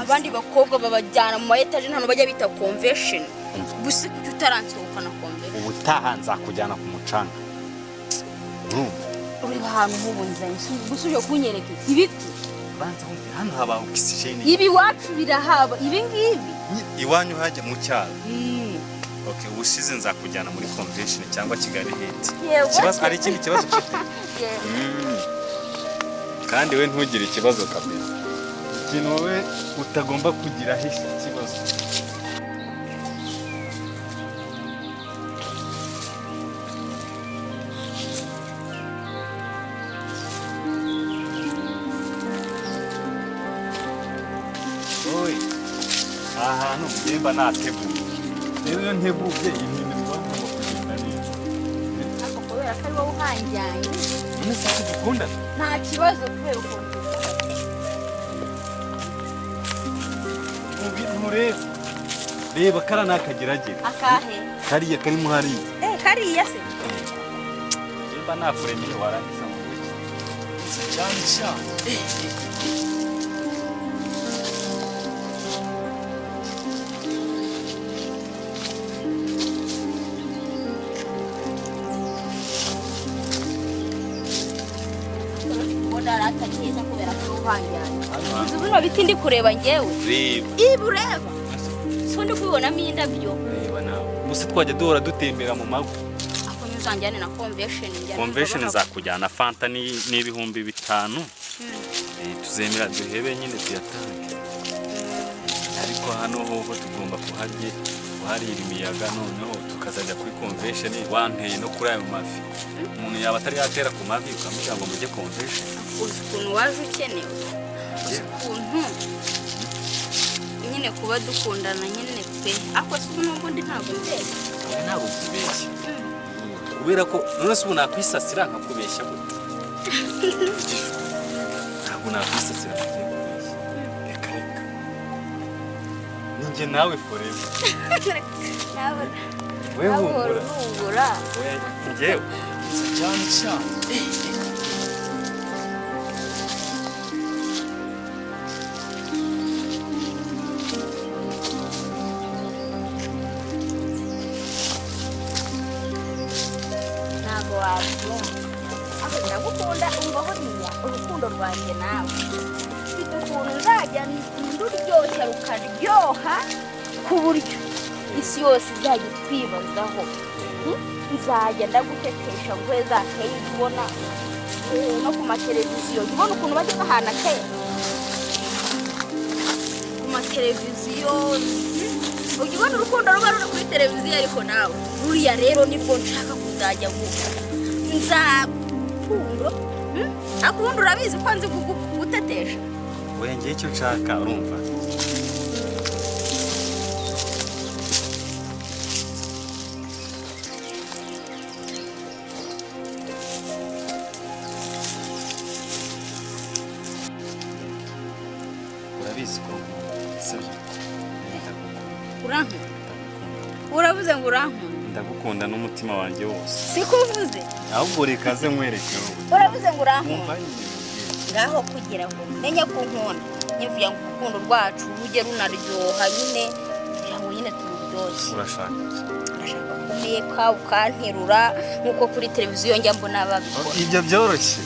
Abandi bakobwa babajyana mu ma etaje nta bajya bita convention. Gusa kuki utaransohokana convention? Ubutaha nzakujyana ku mucanga. Ureba ahantu nk'ubu nzanye gusa uje kunyereka ibiti. Banza wumve, hano haba oxygen. Ibi iwacu birahaba ibi ngibi. Iwanyu hajya mu cyaro. Okay, ubushize nzakujyana muri convention cyangwa Kigali Hit. Ikibazo ari ikindi kibazo ufite? Kandi we ntugire ikibazo kabisa. Ikintu wowe utagomba kugira ikibazo. Oye, aha hantu mba nateguye. Rero iyo nteguye ibintu biba bigomba kugenda neza. Ariko kubera ko ari wowe uhanjyanye. None se dukunda? Nta kibazo kubera ukuntu dukunda. Reba kara nakageragera. Akahe? Kariya karimo hariya. Kariya se? Nimba nakuremeye warangiza ngo iki? Cyane cyane. Uzi bino biti ndi kureba njyewe. Reba. Ureba. Si ndi kubibonamo indabyo. Reba nawe. Gusa twajya duhora dutembera mu mago. Ako nyuzanjyane na convention njyana. Convention nzakujyana Fanta ni 5000. Tuzemera duhebe nyine tuyatange. Ariko hano hoho tugomba kuharye kuharira imiyaga noneho tukazajya kuri convention wanteye no kuri ayo mavi. Umuntu yaba atari yatera ku mavi ukamubwira ngo mujye convention. Uzi ukuntu waje ukenewe. Uzi ukuntu nyine kuba dukundana nyine pe. Ako si n'ubundi ntabwo mbeshya. Ntabwo nkubeshya. Kubera ko none se ubu nakwisasira nkakubeshya gute? Ntabwo nakwisasira nkakubeshya. Reka reka. Ninjye nawe forever. Nawe. Wewe humura. Humura. Wewe njyewe. Cyane cyane. Ntabwo wabyumva. Ako ndagukunda umva buriya urukundo rwanjye nawe. Mfite ukuntu nzajya nduryoshya rukaryoha ku buryo isi yose izajya itwibazaho. Nzajya ndagutetesha ngo zakeye kubona no ku mateleviziyo. Ubona ukuntu bajya bahana keye ku mateleviziyo. Ujya ubona urukundo ruba ruri kuri televiziyo ariko nawe ruriya rero nibwo nshaka kuzajya gukora. Nzakundo. Ariko ubundi urabizi ko nzi gutetesha. Oya ngiye icyo nshaka urumva. Urabizi ko sibyo? Urankunda. Uravuze ngo urankunda. Ndagukunda n'umutima wanjye wose. Siko uvuze? Ahubwo reka ze nkwereke wowe. Uravuze ngo urankunda. Ngaho kugira ngo menye ko unkunda. Nyivuye ngo urukundo rwacu rujye runaryoha nyine kugira ngo nyine tururyoshye. Urashaka iki? Urashaka kumeka ukanterura nkuko kuri televiziyo njya mbona babikora. Ibyo byoroshye.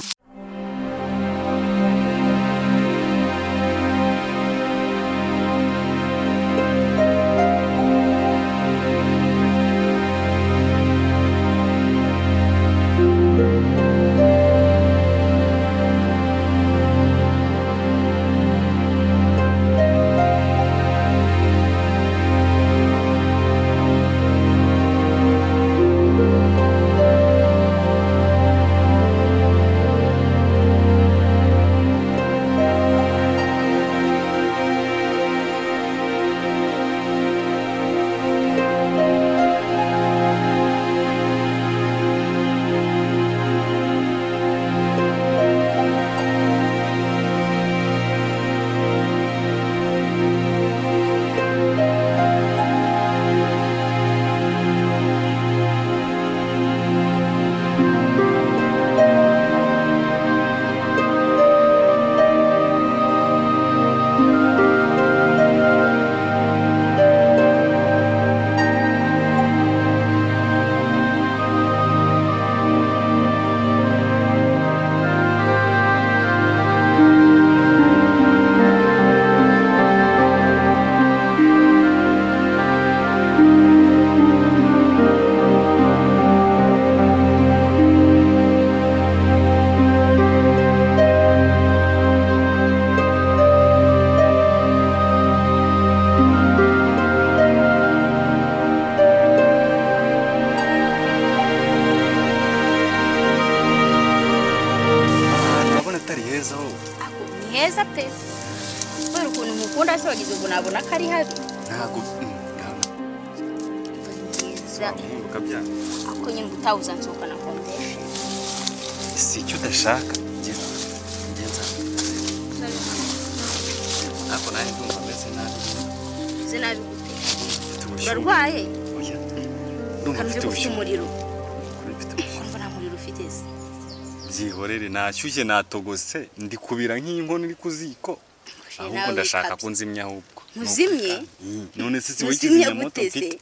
Ako ni heza pe. Kubera ukuntu mukunda se wagize ngo nabona ko ari habi. Ntago Ni heza. ukabyanga. Ako nyine ubutaha nsohokana foundation. Si icyo udashaka ngenza. Ariko nanjye ndumva meze nabi. Meze nabi gute? Mfite ubushyuhe. Urarwaye? Oya. Ndumva Kandi mfite ufite ubushyuhe. umuriro. Kuri mfite ubushyuhe. Kumva nta muriro ufite se. Byihorere nashyushye natogose ndi kubira nk'inkono iri ku ziko. Ahubwo ndashaka ko nzimya ahubwo. Muzimye? None se si wowe Muzimye kizimyamoto gute se? mfite?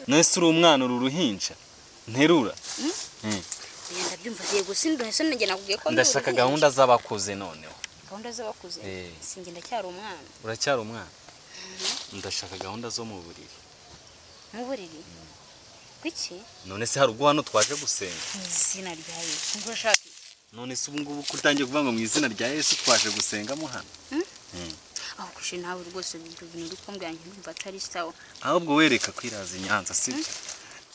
None se uri umwana uri uruhinja? Nterura. Oya ndabyumva yego sinduhese nanjye nakubwiye ko ndi Ndashaka uruhinja. gahunda z'abakuze noneho. Gahunda z'abakuze. Eh. Sinjye ndacyari umwana. Uracyari umwana? Ndashaka gahunda zo mu buriri. Mu buriri? Kuki? None se hari ubwo hano twaje gusenga? Mu izina rya Yesu. Ngo urashaka iki? None se ubu ngubu ko utangiye kuvuga ngo mu izina rya Yesu twaje gusengamo hano? Aho kushe nawe rwose ibyo bintu uri kumbwira njye ndumva atari sawa. Ahubwo wereka kwiraza i Nyanza sibyo?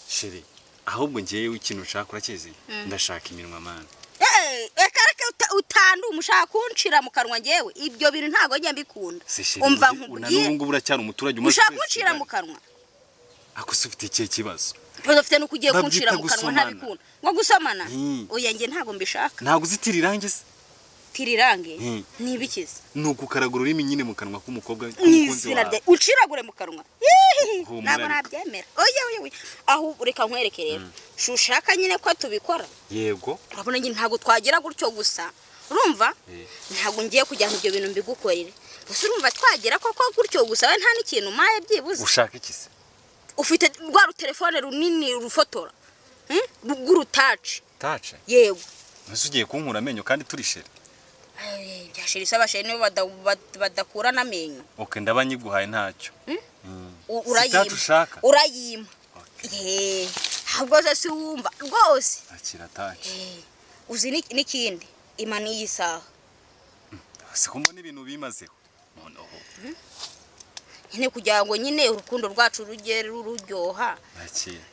Chérie, ahubwo ngewe ikintu ushaka urakizi? Ndashaka iminwa mana. Eh, reka reka utanduma ushaka kuncira mu kanwa ngewe. Ibyo bintu ntago njya mbikunda. Se chérie, Umva una nkubwire. n'ubu ngubu uracyari umuturage umaze Ushaka kwezi kuncira Kigali. mu kanwa. Ako se ufite ikihe kibazo? Ikibazo ufite nuko ugiye Babyita kuncira mu kanwa gusomana. ntabikunda. Ngo gusomana? Oya njye ntago mbishaka. Ntabwo uzitira irangi se? Tirirange ni ibikize. Ni ukukaraga ururimi nyine mu kanwa k'umukobwa Mu k'umukunzi izina wawe. rya uciragure mu kanwa. Yihihi, Humura ntabwo ariko. nabyemera. Oya oya oya. Aho reka nkwereke rero. Shushaka nyine ko tubikora. Yego. Urabona nyine ntabwo twagira gutyo gusa. Urumva? Ntabwo ngiye kugira ngo ibyo bintu mbigukorere. Gusa urumva twagira koko gutyo gusa we nta n'ikintu umpaye byibuze. Ushaka iki se? Ufite rwa rutelefone runini rufotora. Rw'urutaci. Tace. Yego. Ese ugiye kunkura amenyo kandi turi chérie? Bya chérie se abachérie nibo badakura n'amenyo. Okay, ndaba nyiguhaye ntacyo. Urayima. Si tace ushaka? Urayima. Okay. Ye, ahubwo se si wumva rwose. Akira tace. Uzi n'ikindi ima n'iyi saha. Si ko mbona ibintu bimazeho. Noneho. Nyine kugira ngo nyine urukundo rwacu rujye ruryoha. Akira.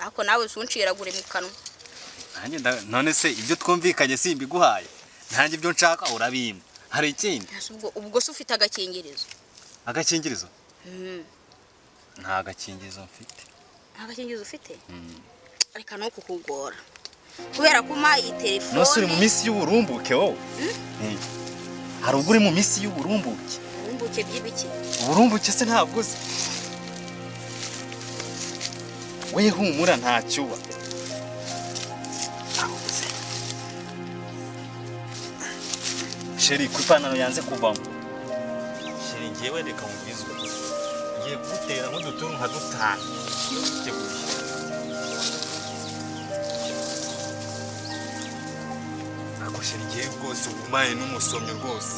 Ariko nawe sunciragure mu kanwa. Nanjye none se ibyo twumvikanye simbiguhaye. Nanjye ibyo nshaka urabimpa. Hari ikindi? Ubwo se ufite agakingirizo? Agakingirizo? Nta gakingirizo mfite. Nta gakingirizo ufite? Reka no kukugora. Kubera ko umpaye iyi telefone. Nose uri mu minsi y'uburumbuke wowe? Hari ubwo uri mu minsi y'uburumbuke? Uburumbuke by'ibiki? Uburumbuke se ntabwo uzi? We humura ntacyo uba. Chérie, ku ipantaro yanze kuvamo. Chérie, ngewe reka nkubwize ukuri. Ngiye kugutera nk'uduturu nka dutanu. Teguye. Ako chérie, ngewe rwose ugumaye n'umusomyi rwose.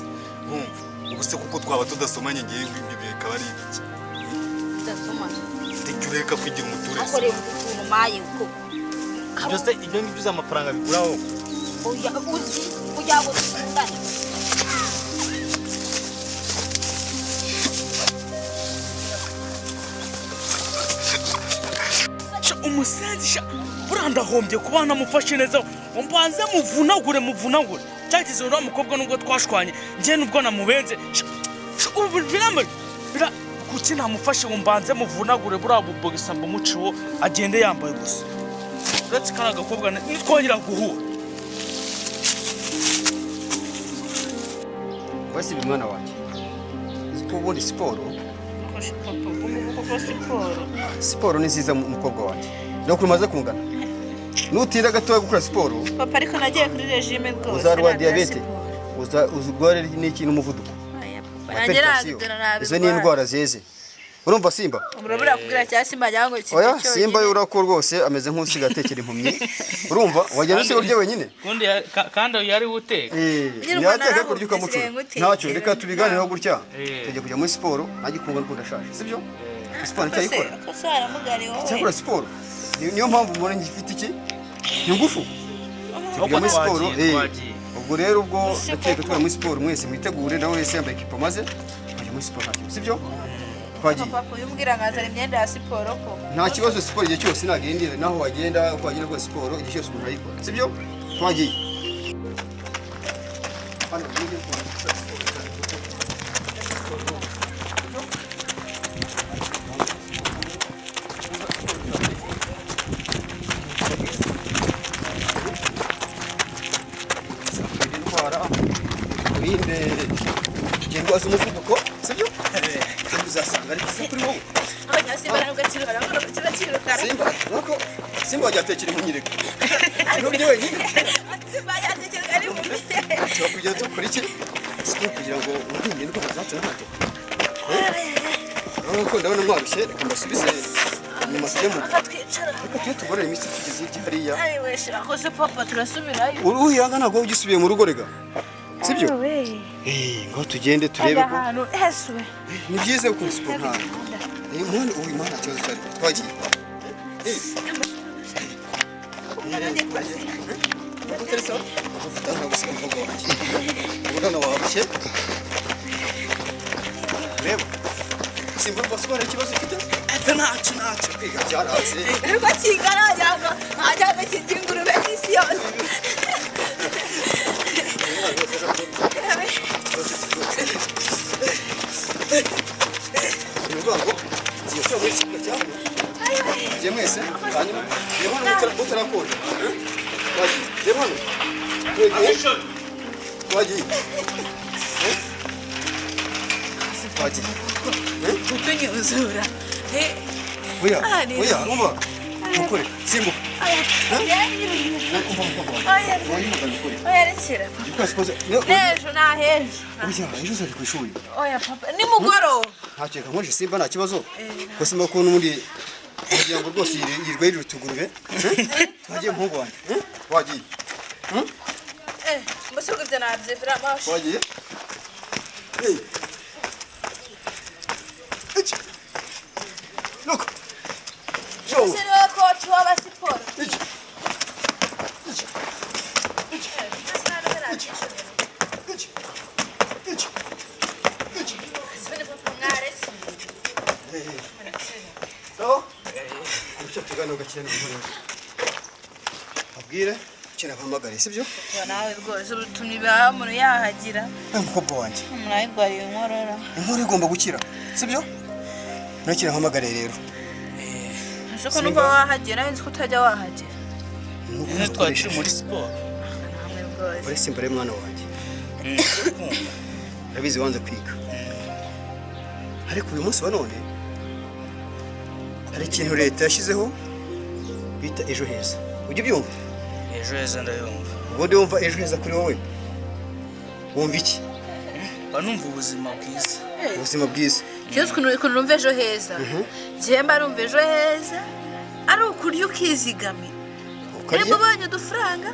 Wumva, ubu se kuko twaba tudasomanye ngewe ibyo bikaba ari ibiki? Tudasomanye. Jya ureka kwigira umuturage. Ako reba ukuntu umaye koko. Byose ibyo ngibyo uzi amafaranga biguraho. Oya, uzi kugira ngo dukundane. Umusenzi sha buriya ndahombye kuba namufashe neza mbanze muvunagure muvunagure cyagize uriya mukobwa nubwo twashwanye njye nubwo namubenze ubu birambe bira kuki namufashe ngo mbanze muvunagure buriya bubogisa mbumuciwo agende yambaye gusa uretse kariya gakobwa nitwongera guhura. Wasiba mwana wanjye ko ubundi siporo siporo ni nziza mukobwa wanjye nuko umaze kungana nutinda gatoya gukora siporo papa ariko nagiye kuri regime rwose uzarwara diyabete uzarwara n'iki n'umuvuduko izo ni indwara zeze urumva Simba urabura kubwira cya Simba cyangwa ngo oya Simba urako rwose ameze nk'usiga atekera impumyi urumva wagenda usiga urye wenyine kandi yari uteka yateka kurya ukamucura ntacyo reka tubiganireho gutya tujya kujya muri siporo ntagikunga nuko ndashaje sibyo siporo ncyayikora cyakora siporo niyo mpamvu ubona ngifite iki ingufu tujya muri siporo ubwo rero ubwo ndakeka twari muri siporo mwese mwitegure nawe wese yambaye ekipa maze twajya muri siporo ntacyo sibyo twagiye papa umbwira nkazana imyenda ya siporo ko nta kibazo siporo igihe cyose nagendera naho wagenda uko wagenda kose siporo igihe cyose umuntu ayikora sibyo twagiye Hano mujye gukora siporo. Indwara urinde indwara z'umuvuduko, sibyo? Kandi uzasanga ari byiza kuri wowe. Simba nuko Simba wajya atekera imunyireka nturye wenyine. Tuba kugira dukora iki siporo kugira ngo wirinde indwara za hato na hato. Urabona ko ndabona mwarushye, reka mbasubize inyuma tujye mu reka tujye tugorore imitsi tugeze hirya hariya. Uruhiranga ntabwo waba ugisubiye mu rugo rega, sibyo? Ngaho tugende turebe ko ni byiza gukora siporo. Ntabwo mwana uyu mwana nta kibazo cyari twagiye. Ubona warushye, reba Simba rwose ubona ikibazo ufite. Ntacyo ntacyo. Kwiga byaranze. Ariko kingana wagira ngo kirya ingurube n'isi yose. Ni ukuvuga ngo tugiye gushyira muri iki kibuga cya hano, tugiye mwese, hanyuma reba hano utarakonja. Twagiye, reba hano twegiye, twagiye, twagiye. Kutunyuzura. Oya oya, umva mukore simbuka. Umva mukobwa wanjye, wanyuga mukore. Oya rekera. Gukora siporo N'ejo n'ahejo. Oya, ejo uzajya ku ishuri. Oya papa, nimugoroba. Ntacyo, reka nkoreshe Simba nta kibazo. Gusa Simba ko n'ubundi wagira ngo rwose yirwa yirira utugurube. Twagiye muhungu wanjye, wagiye. Mbese ubwo ibyo nabyivura amaso. Wagiye. Look. Ese niwe koci w'aba siporo? So, icyo tugana ugakina n'umugore abwire kina bahamagare, sibyo? Nawe rwose utumye ibihaha umuntu yahagira. Umukobwa wanjye. Umuntu ayirwariye inkorora. Inkorora igomba gukira, sibyo? Ntakira ahamagare rero. Ese ko nuba wahagera nzi ko utajya wahagera. Nyine twakiri muri siporo. Uri Simba rero mwana wanjye. Urabizi wanze kwiga. Ariko uyu munsi wa none hari ikintu leta yashyizeho bita ejo heza. Ujya ubyumva? Ejo heza ndayumva. Ubundi wumva ejo heza kuri wowe wumva iki? Mba numva ubuzima bwiza. Ubuzima bwiza. Kibazo ukuntu numva ejo heza. Njyewe mba numva ejo heza ari ukurya ukizigamira. Niba ubonye udufaranga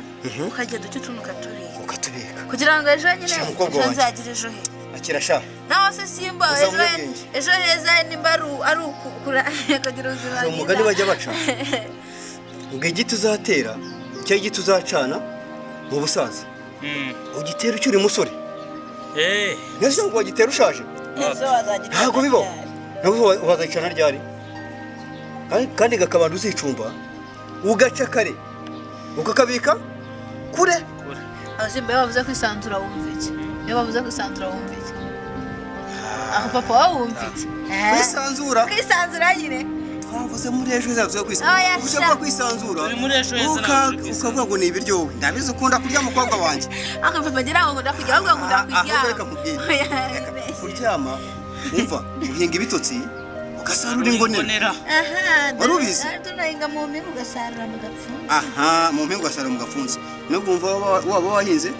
ukagenda uca utuntu ukatubika. Ukatubika. Kugira ngo ejo nyine ejo nzagire ejo heza. Akira sha. Naho se Simba ejo heza nimba ari ukura kugira ubuzima bwiza. Umugani bajya baca ngo igiti uzatera cyangwa igiti uzacana mu busaza ugitera ukiri umusore. Nese ngo wagitera ushaje ntabwo bibaho. Ntabwo wazayicana ryari kandi gakabanda uzicumba ugaca kare ukakabika kure. Simba iyo bavuze kwisanzura wumva iki? Iyo bavuze kwisanzura wumva iki? Aho papa wowe wumva iki? Kwisanzura. Kwisanzura nyine. Twavuze muri ejo heza bavuze kwisanzura. Ushaka kwisanzura. Ukavuga ngo ni ibiryo wowe. Ndabizi ukunda kurya mukobwa wanjye. Ako papa ngira ngo nkunda kurya ahubwo nkunda kuryama. Reka nkubwire. Kuryama umva uhinga ibitotsi ugasarura ingonera. Wari ubizi? Tunahinga mu mpinga ugasarura mu gapfunsi. Aha, mu mpinga ugasarura mu gapfunsi. Nubwo wumva waba wahinze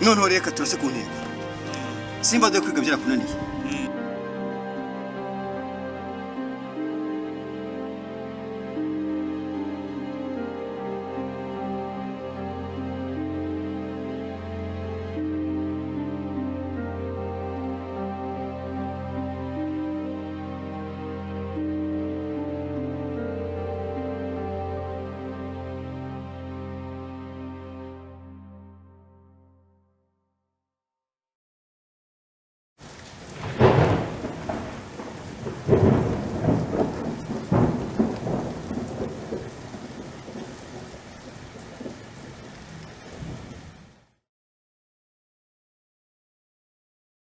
noneho reka turase ku ntego. Simba dore kwiga byarakunaniye.